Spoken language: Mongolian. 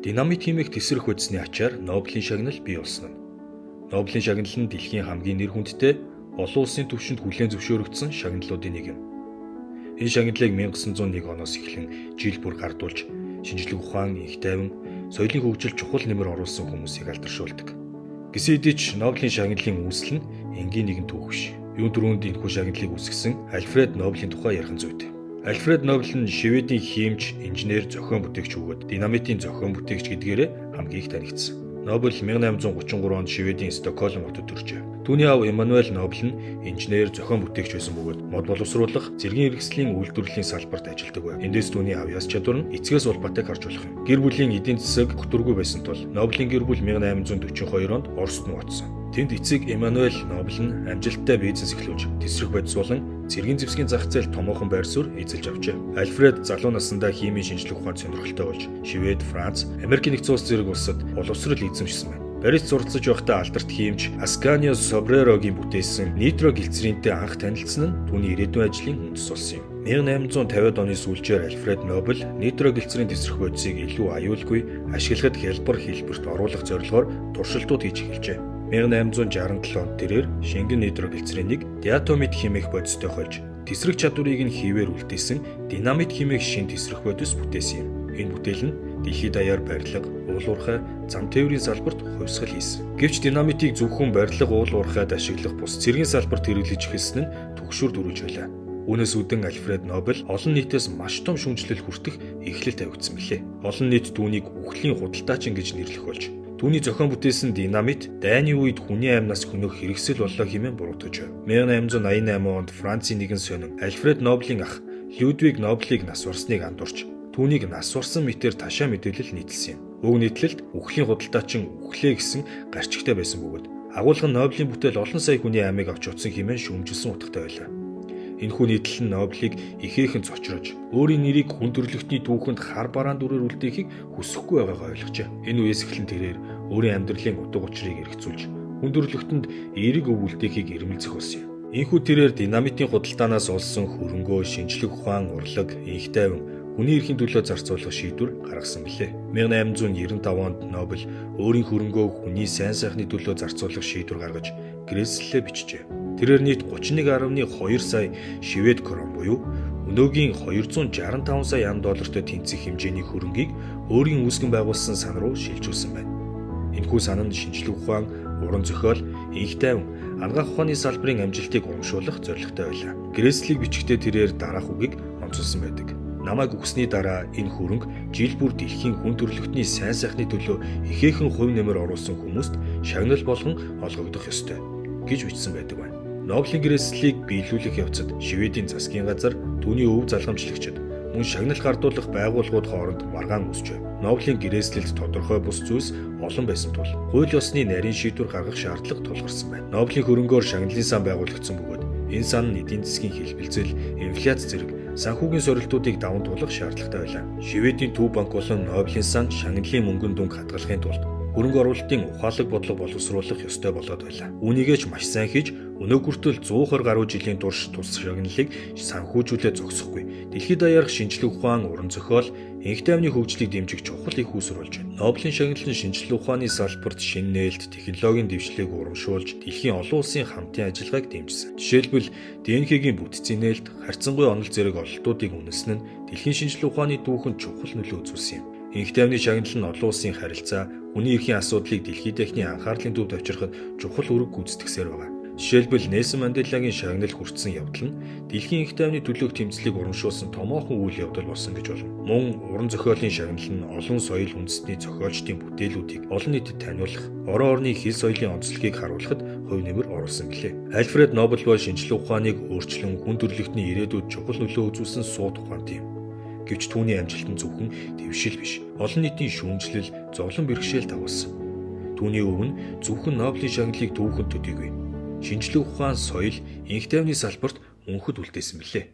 Динамит химик тэсрэх бодисны ачаар Нобелийн шагнал бий болсон нь. Нобелийн шагнал нь дэлхийн хамгийн нэр хүндтэй, олон улсын түвшинд хүлээн зөвшөөрөгдсөн шагналуудын нэг юм. Энэ шагналыг 1901 оноос эхлэн жил бүр гардуулж, шинжлэх ухаан, энх тайван, соёлын хөгжилд чухал нэмэр оруулсан хүмүүсийг алдаршуулдаг. Гэсэн хэдий ч Нобелийн шагналын үүсэл нь энгийн нэгэн түүх биш. Юун түрүүнд энэхүү шагналыг үүсгэсэн Альфред Нобелийн тухай ярих нь зүйтэй. Альфред Нобель нь Шведийн хиймч, инженер, зохион бүтээгч бөгөөд динамитын зохион бүтээгч гэдгээрээ хамгийн их танигдсан. Нобель 1833 онд Шведийн Стокгольм хотод төржээ. Түүний аав Эммануэль Нобель нь инженер, зохион бүтээгч байсан бөгөөд мод боловсруулах, цэргийн хэрэгслийн үйлдвэрлэлийн салбарт ажилладаг байв. Эндээс түүний авьяас чадвар нь эцгээс улбатайг харж болох юм. Гэр бүлийн эдийн засаг өгтөргүй байсан тул Нобелийн гэр бүл 1842 онд Оросд нууцсан. Тэнд эцэг Эммануэль Нобель нь амжилттай бизнес эхлүүлж, тэсрэх бодис болон цэргийн зэвсгийн зах зээлд томоохон байр суурь эзэлж авчээ. Альфред залуу насндаа химийн шинжлэх ухаанд сонирхолтой болж, Швед, Франц, Америкийн нэгдсэн улс зэрэг улсад боловсрол эзэмшсэн байна. Парист суралцаж байхдаа алдарт хиймч Асканио Собрерогийн бүтээсэн нитроглицеринтэй анх танилцсан нь түүний ирээдүйн ажлын үндэс болсон юм. 1850-ад оны сүүлчээр Альфред Нобель нитроглицерин тэсрэх бодисыг илүү аюулгүй, ашиглахад хялбар хэлбэрт оруулах зорилгоор туршилтууд хийж эхэлжээ. 1867 онд тэрээр шингэн нитроглицеринийг диатомит химик бодистой хольж, тэсрэх чадварыг нь хэвээр үлдээсэн динамит химик шинэ тэсрэх бодис бүтээсэн юм. Энэ бүтээл нь дэлхий даяар барилга, уул уурхай, зам тээврийн салбарт хувьсгал хийсэн. Гэвч динамитыг зөвхөн барилга, уул уурхайд ашиглах бус цэргийн салбарт хэрэглэж эхэлсэн нь түгшүүр төрүүлж байлаа. Үүнээс үүдэн Альфред Нобель олон нийтээс маш том шүүмжлэл хүртэх эхлэл тавигдсан билээ. Олон нийт түүнийг үхлийн худалдаачин гэж нэрлэх болж, түүний зохион бүтээсэн динамит дайны үед хүний амьнаас хөнөөх хэрэгсэл боллоо хэмээн буруутгаж байв. 1888 онд Францын нэгэн сонин Альфред Нобелийн ах Людвиг Нобелийг нас барсныг андуурч, түүнийг нас барсан мэтээр ташаа мэдээлэл нийтэлсэн юм. Уг нийтлэлд үхлийн худалдаачин үхлээ гэсэн гарчигтай байсан бөгөөд агуулга нь Нобелийн бүтээл олон сая хүний амийг авч утсан хэмээн шүүмжилсэн утгатай байлаа. Энэхүү нийтлэл нь Нобелийг ихээхэн цочрож, өөрийн нэрийг хүн төрөлхтний түүхэнд хар бараан дүрээр үлдээхийг хүсэхгүй байгаагаа ойлгожээ. Энэ үеэс эхлэн тэрээр өөрийн амьдралын утга учирыг эргцүүлж, хүн төрөлхтөнд эерэг өв үлдээхийг эрмэлзэх болсон юм. Энэхүү тэрээр динамитын худалдаанаас олсон хөрөнгөө шинжлэх ухаан, урлаг, энх тайван, хүний эрхийн төлөө зарцуулах шийдвэр гаргасан билээ. 1895 онд Нобель өөрийн хөрөнгөө хүний сайн сайхны төлөө зарцуулах шийдвэр гаргаж гэрээслэлээ бичжээ. Тэрээр нийт 31.2 сая швед крон буюу өнөөгийн 265 сая ам доллартай тэнцэх хэмжээний хөрөнгийг өөрийн үүсгэн байгуулсан сан руу шилжүүлсэн байна. Энэхүү сан нь шинжлэх ухаан, уран зохиол, энх тайван, анагаах ухааны салбарын амжилтыг урамшуулах зорилготой байлаа. Гэрээслэлийг бичихдээ тэрээр дараах үгийг онцолсон байдаг. Намайг үхсэний дараа энэ хөрөнгө жил бүр дэлхийн хүн төрөлхтний сайн сайхны төлөө ихээхэн хувь нэмэр оруулсан хүмүүст шагнал болгон олгогдох ёстой гэж бичсэн байдаг байна. Нобелийн гэрээслэлийг биелүүлэх явцад Шведийн засгийн газар, түүний өв залгамжлагчид, мөн шагнал гардуулах байгууллагууд хооронд маргаан үүсч байв. Нобелийн гэрээслэлд тодорхой бус зүйлс олон байсан тул хууль ёсны нарийн шийдвэр гаргах шаардлага тулгарсан байна. Нобелийн хөрөнгөөр шагналын сан байгуулагдсан бөгөөд энэ сан нь эдийн засгийн хэлбэлзэл, инфляц зэрэг санхүүгийн сорилтуудыг даван туулах шаардлагатай байлаа. Шведийн Төв банк болон Нобелийн сан шагналын мөнгөн дүнг хадгалахын тулд хөрөнгө оруулалтын ухаалаг бодлого боловсруулах ёстой болоод байлаа. Үүнийгээ ч маш сайн хийж өнөө хүртэл 120 гаруй жилийн турш тус шагналыг санхүүжүүлээ зогсохгүй. Дэлхийд даяарх шинжлэх ухаан, уран зохиол, энх тайвны хөгжлийг дэмжих чухал их үүсвэр болж байна. Нобелийн шагнал нь шинжлэх ухааны салбарт шинэ нээлт, технологийн дэвшлийг урамшуулж, дэлхийн олон улсын хамтын ажиллагааг дэмжсэн. Жишээлбэл, ДНХ-гийн бүтцийн нээлт, харьцангуй онол зэрэг ололтуудыг үнэлсэн нь дэлхийн шинжлэх ухааны түүхэнд чухал нөлөө үзүүлсэн юм. Энх тайвны шагнал нь олон улсын харилцаа, хүний эрхийн асуудлыг дэлхий дахны анхаарлын төвд авчрахад чухал үүрэг гүйцэтгсээр байгаа. Жишээлбэл, Нельсон Манделагийн шагнал хүртсэн явдал нь дэлхийн энх тайвны төлөөх тэмцлийг урамшуулсан томоохон үйл явдал болсон гэж болно. Мөн уран зохиолын шагнал нь олон соёл үндэстний зохиолчдын бүтээлүүдийг олон нийтэд таниулах, орон орны хэл соёлын онцлогийг харуулахад хувь нэмэр оруулсан билээ. Альфред Нобель бол шинжлэх ухааныг өөрчлөн хүн төрөлхтний ирээдүйд чухал нөлөө үзүүлсэн суут ухаант юм. Гэвч түүний амжилт нь зөвхөн дэвшил биш. Олон нийтийн шүүмжлэл, зовлон бэрхшээл дагуулсан. Түүний өвн зөвхөн Нобелийн шагналыг түүхэнд төдийгүй. Шинжлэх ухаан, соёл, энх тайвны салбарт мөнхөд үлдээсэн билээ.